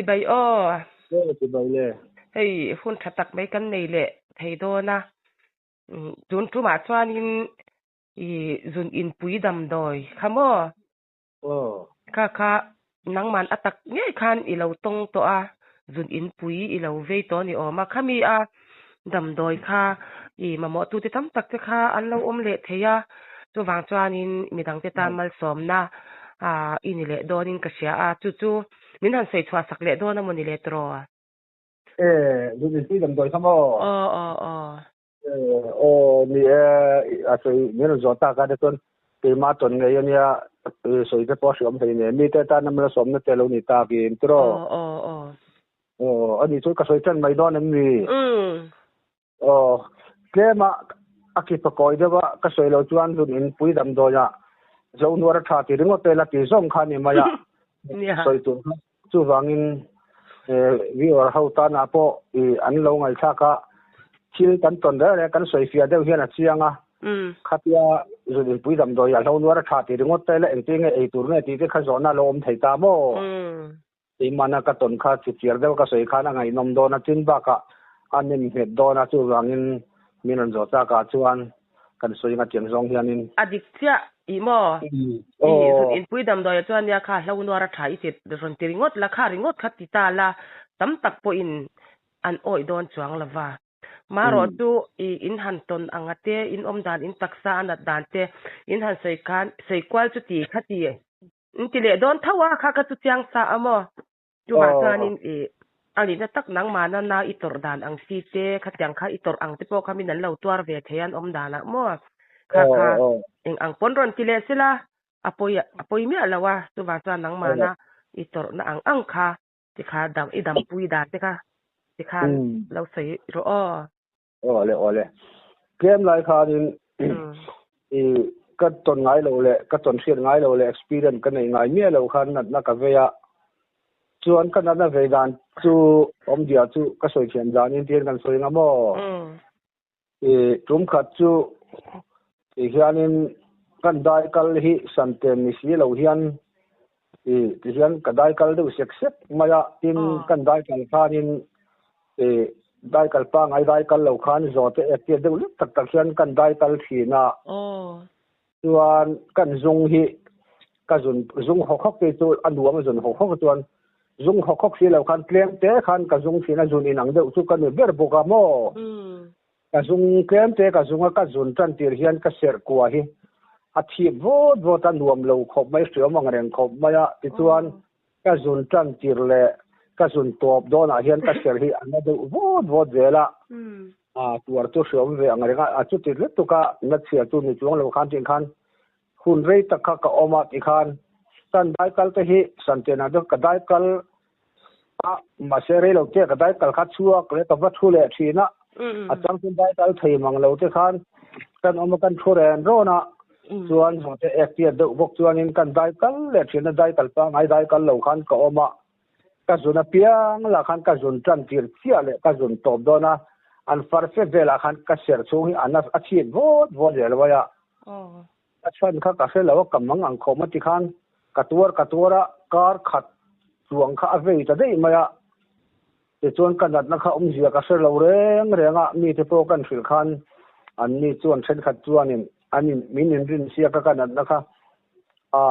Chibai aw. Aw chibai le. Hei hun tha tak mai kan nei leh thei dawn a. Tun tumah chuanin i zun inpui damdawi kha maw? Aw. Kha kha nangman a tak ngei khan i lo tawng tawh a, zun inpui i lo vei tawh ni awm a. Khami a damdawi kha i mamawhtute tam tak te kha an lo awm leh thei a, chuvang chuanin midangte tan malsawmna i ni leh dawnin ka hria a, chu chu min han sawi chhuah sak leh dawn a maw ni le tiraw? E, zun inpui damdawi kha maw? Aw, aw, aw. E, aw, ni e, a sawi min rawn zawh tak a te chuan keimah tawn ngei a nia, sawi te pawh a hriawm hlei nen, mite tana malsawmna te lo ni takin tiraw? Aw, aw, aw. Aw, a nih chuan ka sawi tan mai dawn em ni? Umm. Aw, tlema a ki pakawi deuh a, ka sawi loh chuan zun in pui damdawi ah zo nuar a tha ti ringawt vel a ti zawng kha a ni mai a, sawi tur kha chuvangin viewer ho tanah pawh i an lo ngaihthlak a, thil kan tawn reng reng kan sawi fiah deuh hian a chiang a, khatia zun in pui damdawi ah hlo nuar a tha ti ringawt vel a engtin nge ei tur nge tih te kha zawhna a lo awm thei ta maw? Keimahna ka tawn kha chichiar deuh ka sawi khan a ngaihnawm dawn a, tin bakah a nem nghet dawn a, chuvangin min rawn zawh takah chuan kan sawi anga tiang zawng hianin. A dik chiah ih maw? I zun inpui damdawiah chuan nia kha hlo nuar a tha i ti rawn ti ringawt la, kha ringawt kha ti ta la, tam tak pawhin an awih dawn chuang lo va. Marawh chu i in han tawn anga te, in awm dan, in taksa a nat dan te, in han sawi khan, sawi kual chu ti kha ti. In ti leh dawn tho a, kha ka chu chiang sa a maw? Chuvah chuanin i a nihna tak nangmahna na i tawrh dan ang chi te, khatiang kha i tawrh ang te pawh kha min an lo tuar ve thei an awm danah maw? Kha kha eng ang pawn rawn ti leh sela, a pawi a pawi miah lo a, chuvang chuan nangmahna i tawrhna ang ang kha tikha dam i dampui dan te kha tikhan lo sawi rawh aw. Aw le aw le. Tlem lai khanin i ka tawn ngai lo leh ka tawn hriat ngai lo leh experience ka nei ngai miah lo khan natna ka vei a. Chuan ka natna vei dan chu awmzia chu ka sawi thiam danin tihian kan sawi anga maw? I tum khat chu ti hianin kan dai kal hi santen ni si lo hian i tihian ka dai kal deuh sek sek mai a, tin kan dai kal khanin i dai kal pangai dai kal lo khan zawte ek tir deuh lek tak tak hian kan dai kal thin a, chuan kan zung hi ka zun zung hawk hawk te chu a nuam a zun hawk hawk chuan zung hawk hawk si lo khan tlem te khan ka zung thin a, zun inang deuh chu ka ni ber bawk a maw. Ka zung tlem te ka zung a, ka zun tan tir hian ka serh kua hi a thip vawt vawt a, nuam lo khawp mai, hriawm ang reng khawp mai a. Tichuan ka zun tan tir leh ka zun tawp dawnah hian ka serh hi a na deuh vawt vawt zel a, a tuar chu hriawm ve ang reng a, a chuti lutuk a na chhia chu ni chuang lo khan tih khan hun rei tak kha ka awm a tikhan kan daikal te hi Santiana chu ka daikal a mahse rei lo te ka daikal kha chhuak leh ka va thu leh thin a a chang chu daikal thei mang lo te khan kan awm a kan thu ren rawn a chuan zawhte ek tiat deuh bawk chuanin kan daikal leh thin a daikal pangngai daikal lo khan ka awm a ka zun apiang lah khan ka zun tan tir chiah leh ka zun tawp dawn a an far fe velah khan ka serh chhung hi a na a chhit vawt vawt zel mai a. A chhan kha ka hre lo a, ka mang ang khawm a ti khan ka tuar ka tuar a, kar khat chuang kha a vei ta daih mai a. Tichuan ka natna kha awmzia ka hre lo reng reng a, mite pawh kan hrilh khan an ni chuan thenkhat chuanin an in min inrin siak a ka natna kha a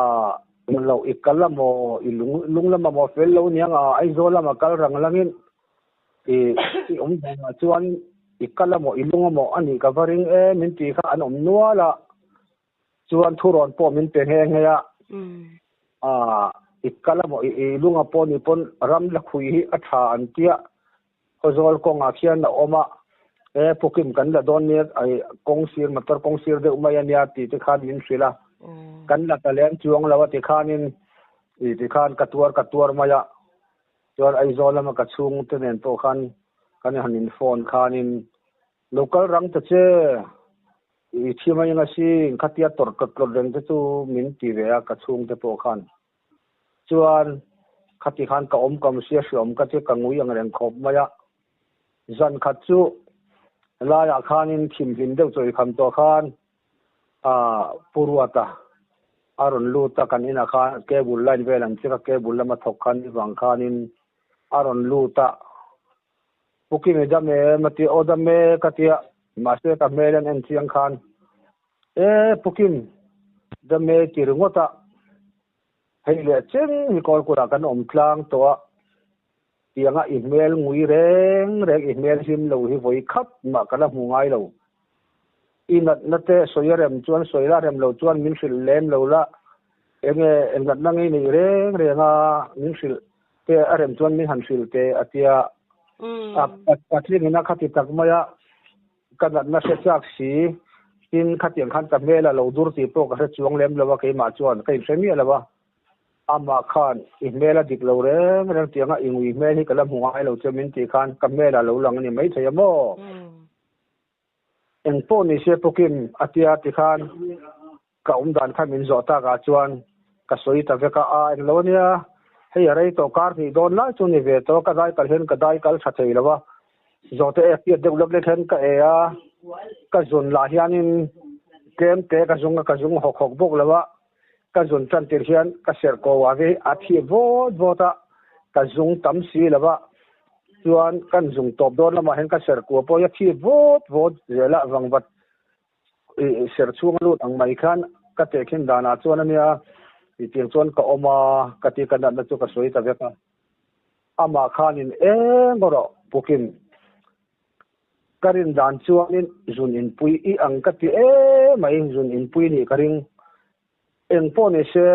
lo i kal a maw i lung lung lama maw fel lo niang a Aizawl lama kal rang langin I i awm danah chuan i kal amaw i lung amaw a nih ka va ring e min tih kha an awm nual a, chuan thurawn pawh min pe nghe nghe a, ah i kal amaw i i lunga pawh ni pawn ram la khui hi a tha an tia, Khawzawl kawngah khian a awm a, e pukim kan la dawn nia ai kawng sir motor kawng sir deuh mai a nia tih te khan min hrilh a, kan la ta lem chuang lo a tikhanin i tikhan ka tuar ka tuar mai a. Chuan Aizawl lama ka chhungte nen pawh khan kan han in phone khanin lo kal rang ta che, i thi mai anga sin, khatia tawrh tlawt tlawt reng te chu min ti ve a ka chhungte pawh khan. Chuan khati khan ka awm kam sia hriawm ka che ka ngui ang reng khawp mai a. Zan khat chu laiah khanin thimhlim deuh chawi kham tawh khan ah Pu Ruata a rawn lut a, kan inah khan cable line vel an check a, cable lama thawk khan i vang khanin A rawn lut a, Pu Kimi dam em? a ti a, Aw dam e ka ti a, mahse ka hmel an en chiang khan, E Pu Kim, dam e ti ringawt a, hei leh cheng hi Kawlkulh ah kan awm tlang tawh a, tianga i hmel ngui reng reng i hmel hlim lo hi vawi khat mah ka la hmu ngai lo. I natna te sawi a rem chuan sawi la rem lo chuan min hrilh lem lo la, enge eng natna ngei nei reng reng a min hrilh te a rem chuan min han hrilh teh a tia. A patling in a khati tak mai a, ka natna hre chak si, tin khatiang khan ka hmel a lo dur tih pawh ka hre chuang lem lo a keimah chuan ka inhre miah lo a. Amah khan i hmel a dik lo reng reng tianga i ngui hmel hi ka la hmu ngai lo che min tih khan ka hmel a lo lang a ni maithei a maw? Eng pawh ni se Pukim a tia tikhan ka awm dan kha min zawh takah chuan ka sawi ta vek a, a eng lo ania, hei a rei tawh kar hnih dawn lai chu ni ve tawh, ka dai kal hian ka dai kal tha thei lo a, zawhte ek piat deuh lek lek hian ka e a, ka zun lah hianin tlem te ka zung a, ka zung hawk hawk bawk lo a, ka zun tan tir hian ka serh ko a hi a thi vawt vawt a, ka zung tam si lo a, chuan kan zung tawp dawn lamah hian ka serh kua pawh hi a thi vawt vawt zel a, vangvat i serh chhung a lut ang mai khan ka tehkhin danah chuan ania i tiang chuan ka awm a ka ti ka natna chu ka sawi ta vek a, amah khanin eng erawh pukin Ka rin dan chuanin zun inpui i ang ka ti emai, zun inpui nih ka ring. Eng pawh ni se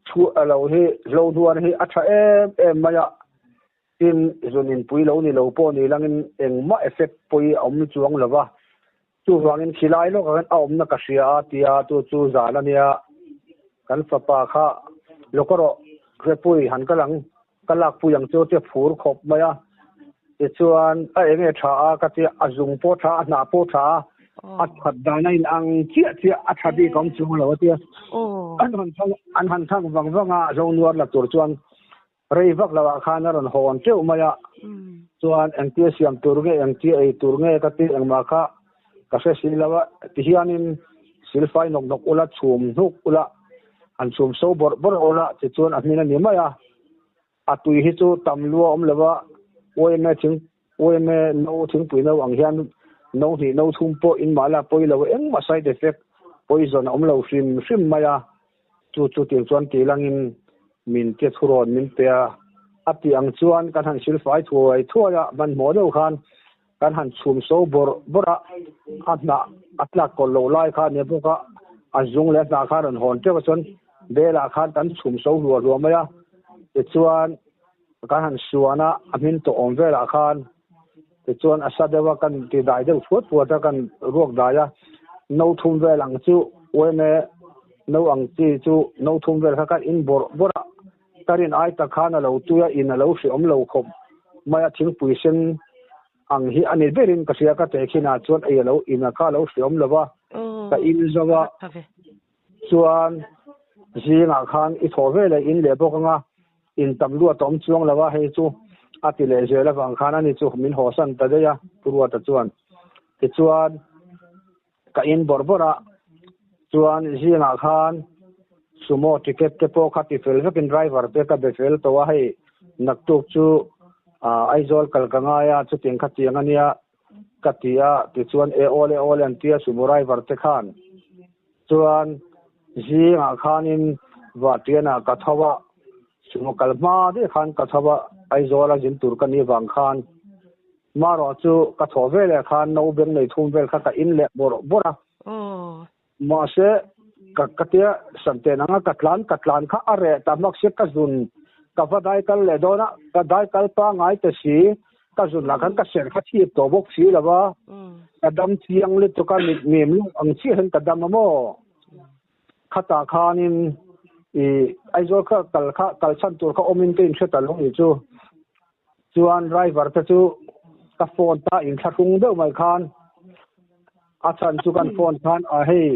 chhuah a lo hi hlo hnuan hi a tha em em mai a, tin zun inpui lo ni lo pawh ni langin engmah effect pawi a awm chuang lo va, chuvangin khilai lawkah khan a awmna ka hria a tia chu chu zan a nia, kan fapa kha lawk erawh Hrepui han kal ang. Ka lakpui ang chu tia phur khawp mai a, tichuan a eng nge tha a ka tia, a zung pawh tha a, a hnah pawh tha a, a that dan a in ang chiah chiah a tha bik a awm chuang lo a tia. An han thang an han thang vang vang a, zo nuar la tur chuan rei vak lo ah khan a rawn hawn teuh mai a, chuan engtia siam tur nge engtia ei tur nge ka ti engmah kha ka hre si lo a, tihianin silfai nawk nawk ula chhum hnuk ula an chhum so bawrh bawrh ula tichuan a hmin a ni mai a. A tui hi chu tam lua awm lo a, yma thing yma no thingpui no ang hian no hnih no thum pawh in mahla pawi lo engmah side effect poison a awm lo hrim hrim mai a, chu chu tiang chuan tih langin min tia thurawn min pe a, a tih ang chuan kan han silfai thuai thuai a, hmanhmawh deuh khan kan han chhum so bawrh bawrh a, a hnah a tlak kawlh loh lai kha a ni bawk a, a zung leh a hnah kha a rawn hawn teuh a chuan belah khan kan chhum so hluah hluah mai a, tichuan kan han suan a, a hmin tawh awm velah khan tichuan a sa deuh a kan ti dai deuh thuat thuat a kan ruak dai a, no thum vel ang chu uaime no ang chi chu no thum vel kha kan in bawrh bawrh a, Ka rin ai tak khan a lo tui a, in a lo hreawm lo khawp mai a, thingpui sen ang hi a ni berin ka hria, ka tehkhinah chuan ei a lo in a kha a lo hreawm lo va, ka in zo a, chuan zingah khan i thawh ve leh in leh bawk anga in tam luat a awm chuang lo a, hei chu a ti leh zel avang khan ani chu min hawsan ta daih a, Pu Ruata chuan tichuan. Ka in bawrh bawrh a, chuan zingah khan sumo ticket te pawh kha ti fel vekin driver te ka be fel tawh a, hei naktuk chu Aizawl kal ka ngai a, chutiang kha tiang ania ka ti a, tichuan e awle awle an tia sumo driver te khan chuan zingah khanin Vahtianah ka tho a, sumo kal hma daih khan ka tho a, Aizawl a zin tur ka nih vang khan. Marawh chu ka thawh ve leh khan no beng nei thum vel kha ka in leh bawrh bawrh a. Mahse, ka ka tia Santen anga ka tlan ka tlan kha a reh ta hmak sia ka zun ka va dai kal leh dawn a, ka dai kal pangai ta si, ka zun lah khan ka serh kha chhip tawh bawk si lo va, ka dam chiang lutuk a, mit mim luk ang chiah hian ka dam a maw? Khatah khanin i Aizawl kha kal kha kal chhan tur kha awmin ka inhre ta lo ni chu. Chuan driver te chu ka phone ta inthlahrung deuh mai khan a chhan chu kan phone khan a hei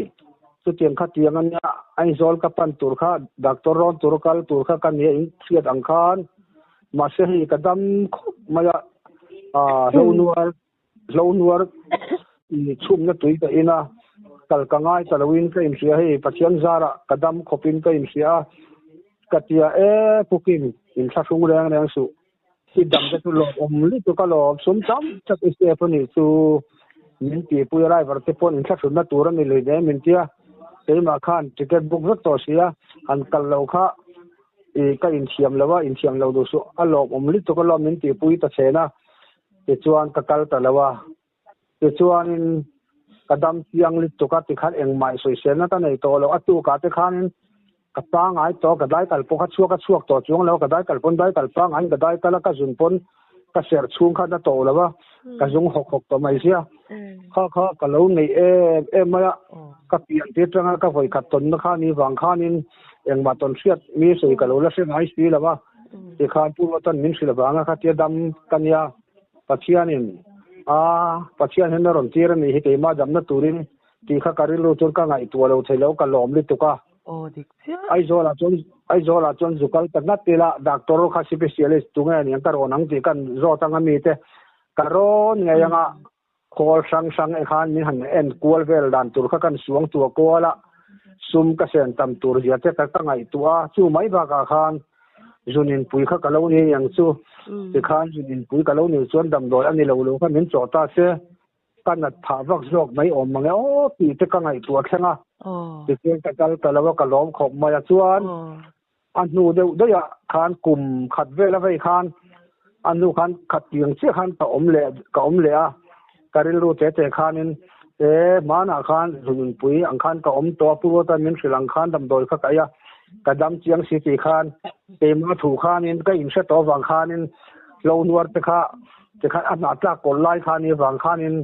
chutiang kha tiang ania Aizawl ka pan tur kha doctor rawn tur kal tur kha ka nia in hriat ang khan mahse hei ka dam khawp mai a hlo nuar hlo nuar i chhumna tui ka in a kal ka ngai ta loin ka inhria hei Pathian zarah ka dam khawpin ka inhria a ka tia e pukin inthlahrung reng reng suh. I dam te chu lawmawm lutuk alawm sum tam tak i save a nih chu min tihpui a driver te paw'n inthlahrunna tur a ni lui hle min tia keimah khan ticket book vek tawh si a han kal lo kha i ka inthiam lo a inthiam lo duh suh a lawmawm lutuk alawm min tihpui ta chhen a tichuan ka kal ta lo a tichuanin ka dam chiang lutuk a tikhan engmah i sawiselna ka nei tawh lo a tukah te khanin Ka pangai tawh, ka daikal pawh kha chhuak a chhuak tawh chuang lo, ka daikal pawn daikal pangaiin ka daikal a, ka zun pawn ka serh chhung khan a tawh lo a, ka zung hawk hawk tawh mai sia. Kha kha ka lo neih em em mai a, ka pian tir tanga ka vawi khat tawnna kha ni vang khanin engmah tawn hriat mi sawi ka lo la hre ngai si lo a, tikhan Pu Ruatan min hrilh vanga khatia dam ka nia, Pathianin a Pathian hian a rawn tir a nih hi keimah damna turin tih kha ka rilru chuan ka ngaihtuah lo thei lo, ka lawm lutuk a. Aw dik chiah. Aizawl ah chuan Aizawl ah chuan zu kal ta ngat ila doctor kha specialist tunge a niang ka rawn ang tih kan zawt anga mite ka rawn ngei anga khawl hrang hrang e khan min han en kual vel dan tur kha kan suang tua kual a sum ka sen tam tur zia te ka ka ngaihtuah a chu mai bakah khan zun inpui kha ka lo ni ang chu tikhan zun inpui ka lo nih chuan damdawi a ni lo lo kha min chawh ta se. Ka nat phah vak zawk mai awm mange aw tih te ka ngaihtuah thleng a. Tichuan ka kal ta lo a, ka lawm khawp mai a. Chuan a hnu deuh daih ah khan kum khat vel a vei khan a hnu khan khat tiang chiah khan ka awm leh ka awm leh a. Ka rilru te te khanin e hmanah khan zununpui ang khan ka awm tawh a, Pu Ruata min hrilh ang khan damdawi kha ka ei a, ka dam chiang si tih khan keimah thu khanin ka inhre tawh avang khanin hlohnuar te kha Tikhan a hnah tlak kawr lai kha ni vang khanin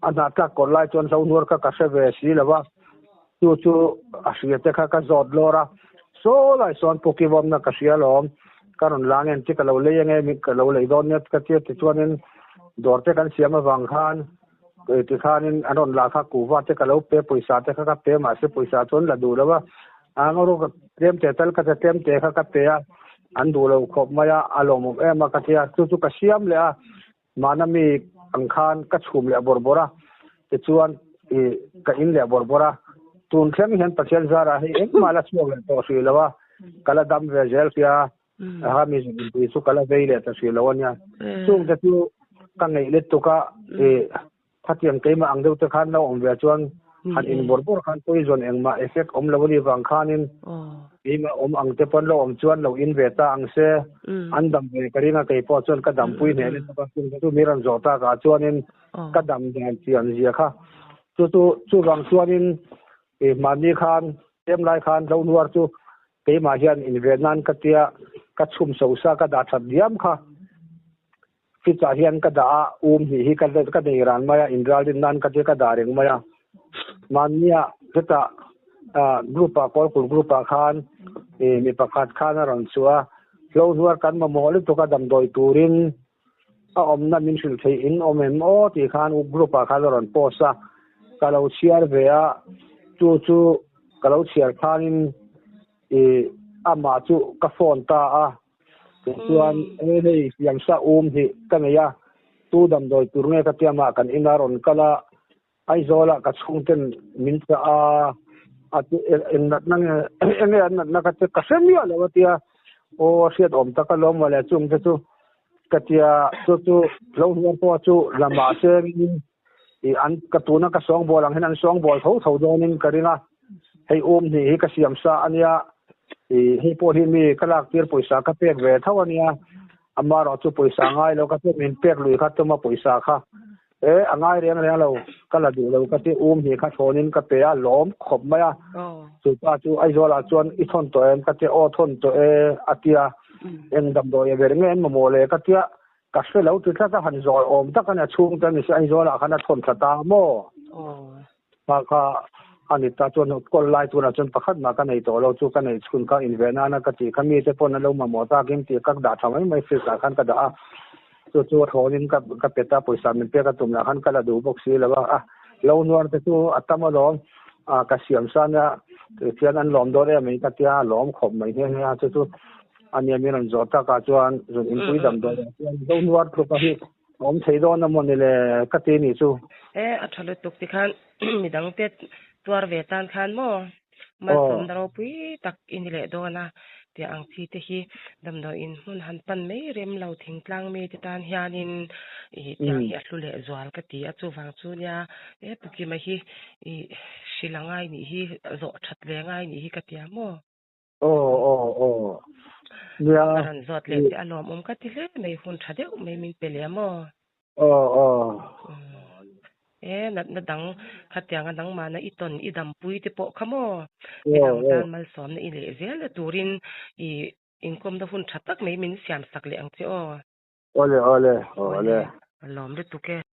a hnah tlak kawr lai chuan hlohnuar kha ka hre ve si lo va, chu chu a hria te kha ka zawt lawr a, saw lai sawn Pu Kivawmna ka hria alawm, ka rawn la ngen chi ka lo lei ange ka lo lei dawn nia ka tia tichuanin dawr te kan siam avang khan tikhanin an rawn la kha kuhva te ka lo pe pawisa te kha ka pe mahse pawisa chuan la duh lo va, a ngaw ru tlem te tal ka ti tlem te kha ka pe a. An duh lo khawp mai a, a lawmawm em a ka ti a, chu chu ka siam leh a, mahna mi ang khan ka chhum leh bawrh bawrh a, tichuan ih ka in leh bawrh bawrh a, tun thleng hian Pathian zarah hei engmah la chhuak leh tawh hrih lo a, ka la dam ve zel sia, a mi zunpui chu ka la vei leh ta hrih lo a nia, chungte chu ka ngeih lutuk a, ih Khatiang keimah ang deuh te khan lo awm ve chuan han in bawrh bawrh khan poison engmah effect awm lo a nih vang khanin keimah awm ang te pawn lo awm chuan lo in ve ta ang se an dam ve ka ring a kei pawh chuan ka dampui hneh lutuk a chung te chu mi rawn zawh tak ah chuanin ka dam dan chian zia kha chu chu chuvang chuanin i mahni khan tlem lai khan lo hnuar chu keimah hian in ve nan ka tia ka chhum so sa ka dah that diam kha. Fridge ah hian ka dah a, um hnih hi ka ka nei ran mai a, inralrin nan ka tia ka dah reng mai a. Mahnia hetah ah group ah Kawlkulh group ah khan ih mi pakhat khan a rawn chhuah a, hlohnuar kan mamawh lutuk a damdawi turin a awmna min hrilh theih in awm em aw tih khan group ah khan a rawn post a, ka lo chhiar ve a, chu chu ka lo chhiar khanin ih amah chu ka phone ta a. Tichuan he hei siamsa um hi ka nei a, tu damdawi tur nge ka tia mah kan ina rawn kal a, Aizawlah ka chhungten min chah a, a ti eng natna nge eng nge an natna ka tia ka hre miah lo a tia, aw hriat awm tak alawm mawle chung te chu ka tia chu chu lo hnuar pawh chu la mahse i an ka tuna ka sawngbawl ang hian an sawngbawl tho tho dawnin ka ring a, hei um hnih hi ka siam sa a nia, i hei pawh hi mi ka lak tir pawisa ka pek ve tho a nia, amaherawh chu pawisa ngai lo ka tia min pek lui kha tuma pawisa kha e a ngai reng reng lo ka la duh lo ka tia um hnih kha thlawnin ka pe a lawm khawp mai a, chupa chu Aizawl ah chuan i thawn tawh em ka tia aw thawn tawh e a tia, eng damdawi a ber nge an mamawh le ka tia Ka hre lo ti tlat a, han zawi awm tak a ni a, chhungte a ni si, Aizawl ah khan a thawn thla ta maw? Kha kha a ni ta chuan kawl lai tunah chuan pakhat mah ka nei tawh lo chu ka neih chhun kha inve nana ka tih kha mite pawn an lo mamawh takin tih ka dah tha mai mai fridge ah khan ka dah a, chu chu a thlawnin ka ka pe ta pawisa min pek a tum lah khan ka la duh bawk si lo a, a lo nuar te chu a tam alawm a ka siam sa nia tihian an lawm dawn em mai ka tia a lawm khawp mai nghe nghe a chu chu A nia min rawn zawh takah chuan zun inpui damdawi ah chuan zo nuar tluk a hi a awm thei dawn a maw ni le ka ti nih chu. E a tha lutuk ti khan midang te tuar ve tan khan maw malsawmna ropui tak i ni leh dawn a. Tiah ang chi te hi damdawiin hmun han pan mai rem lo thingtlang mi te tan hianin ih tiang hi a hlu leh zual ka ti a, chuvang chu nia he Pu Kima hi ih hrilh a ngai nih hi zawh that ve ngai nih hi ka ti a maw? Aw aw aw nia. Ka rawn zawt leh che a lawmawm ka ti hle mai hun tha deuh mai min pe leh a maw? Aw aw. E natna dang khatianga nangmahna i tawn i dampui te pawh kha maw? Midang tan malsawmna i leh zel na turin i inkawmna hun tha tak mai min siam sak leh ang che aw. Awle awle awle. A lawm lutuk e.